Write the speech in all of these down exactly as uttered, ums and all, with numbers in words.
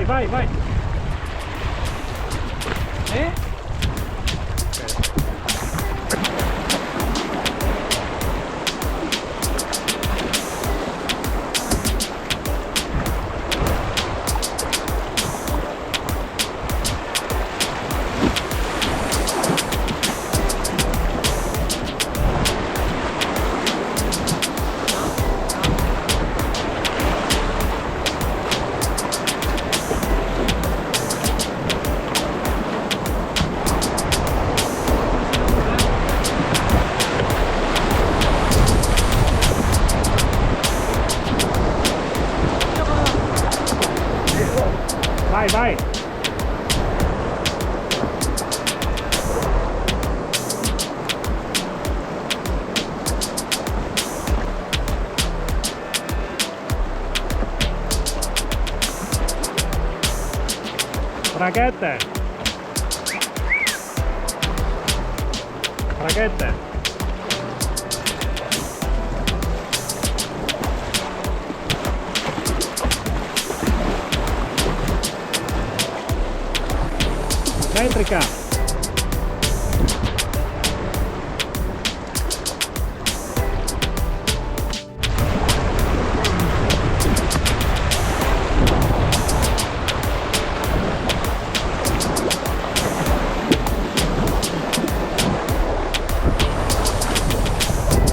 Vai, vai. Eh? Vai, vai. Braghette. Braghette. Metrica.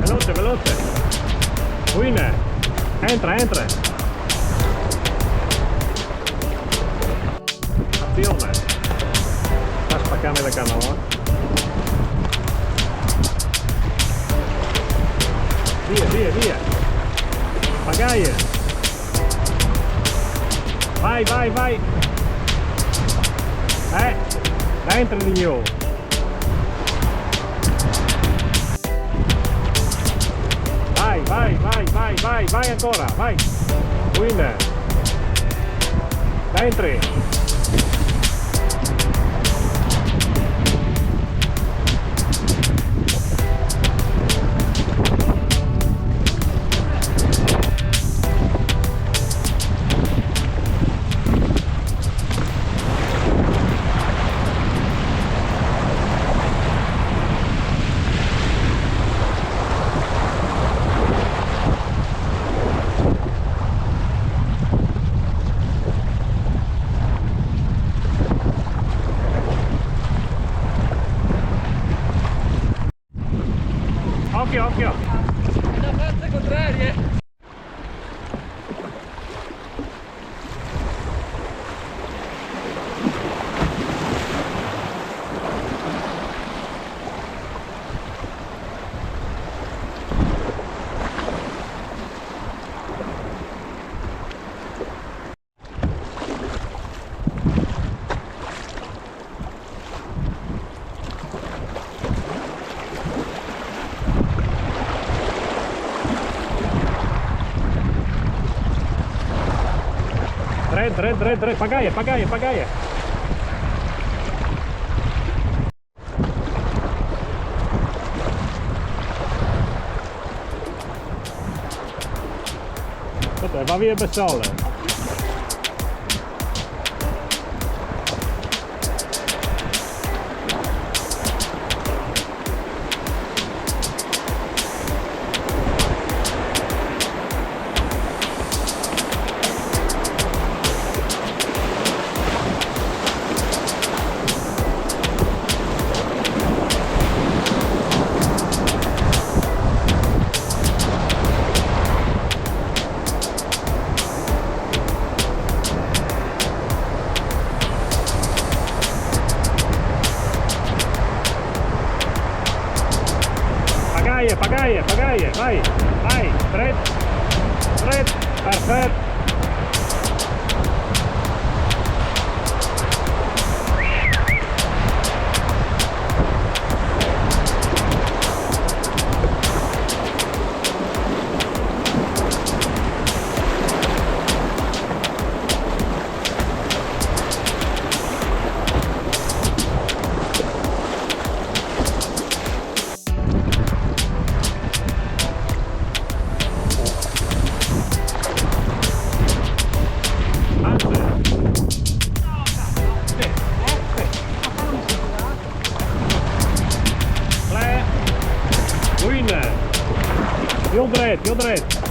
Veloce, veloce. Winner. Entra, entra. Azione. Sta spaccando le canoe. Via, via, via. Pagaie. Vai, vai, vai. Eh, dentro di io. Vai, vai, vai, vai, vai, vai ancora, vai. Winner. Dentro. Occhio, occhio. La faccia contraria. Dret, dret, dret, dret, pagaie, pagaie, pagaie. Aspetta, va via per sole. Pagaie, pagaie, pagaie, vai, vai, dret, dret, perfet. Eh, più dritto.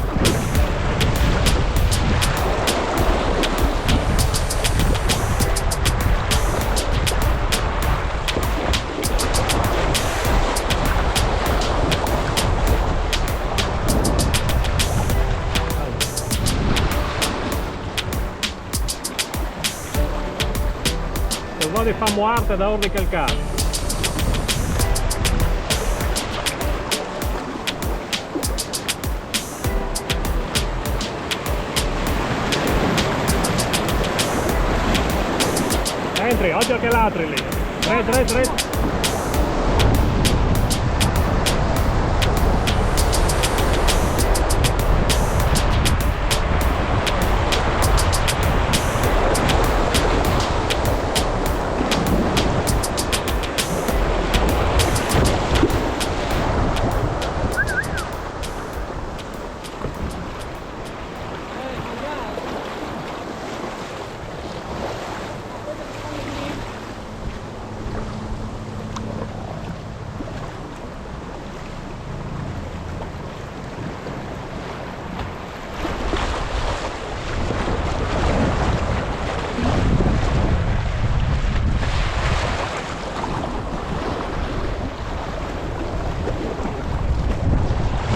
Te vao de fâ muarte daûr di chel cjâf. Dentri, ocjo a chel altri li. Dret, dret, dret.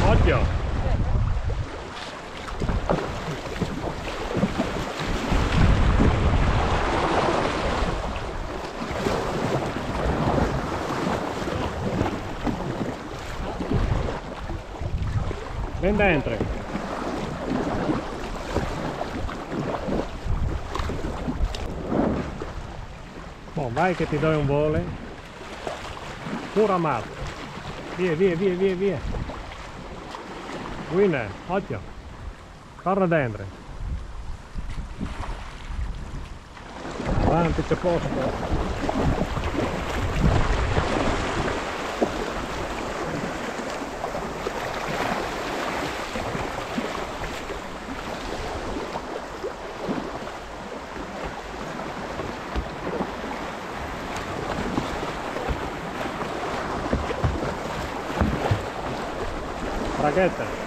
Ocjo! Ven dentri. Bon, vai che ti doi un vole. Pura mat. Vie, vie, vie, vie, vie. Guine, ocjo. Torna dentri. Avanti, c'è posto. Bragheta.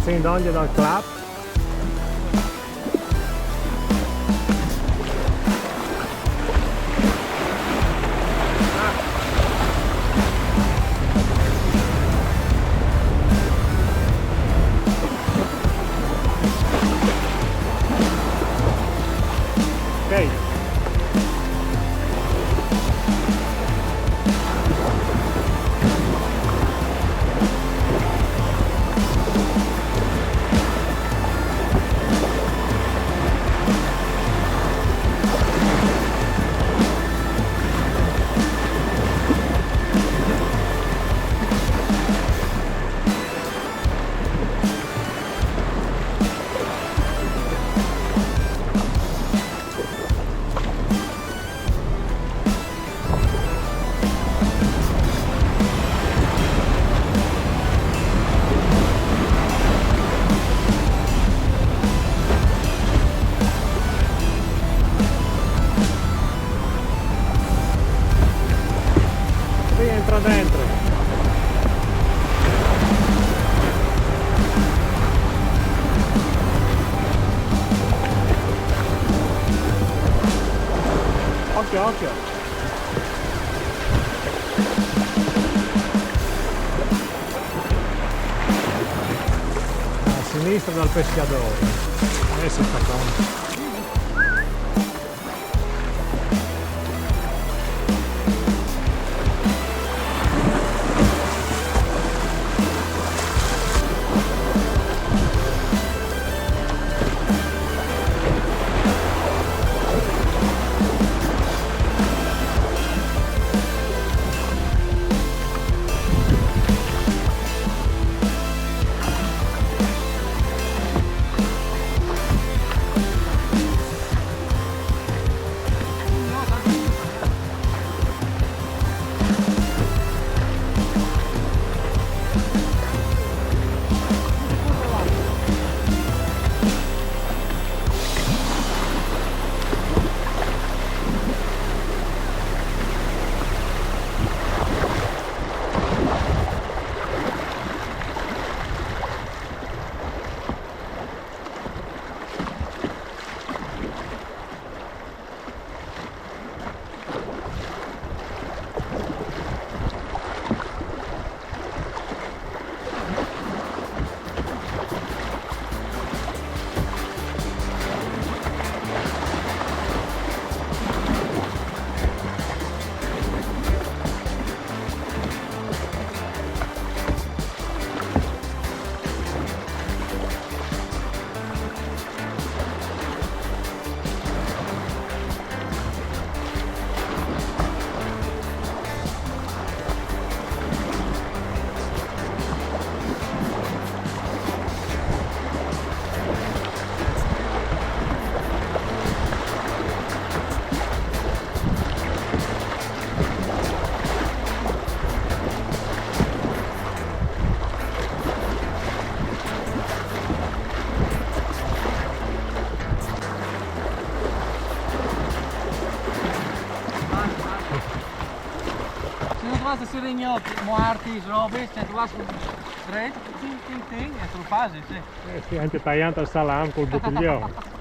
Sin dongje dal clap. Ok. Rientra dentro. Occhio, occhio. A sinistra dal pescjadôr. Eh, si sta con. Sirignoti, muartis, robis, cioè tu vas con dret, ting, ting, ting, e tu fasi, sì. Eh sì, anche tagliando il salam col bottiglione.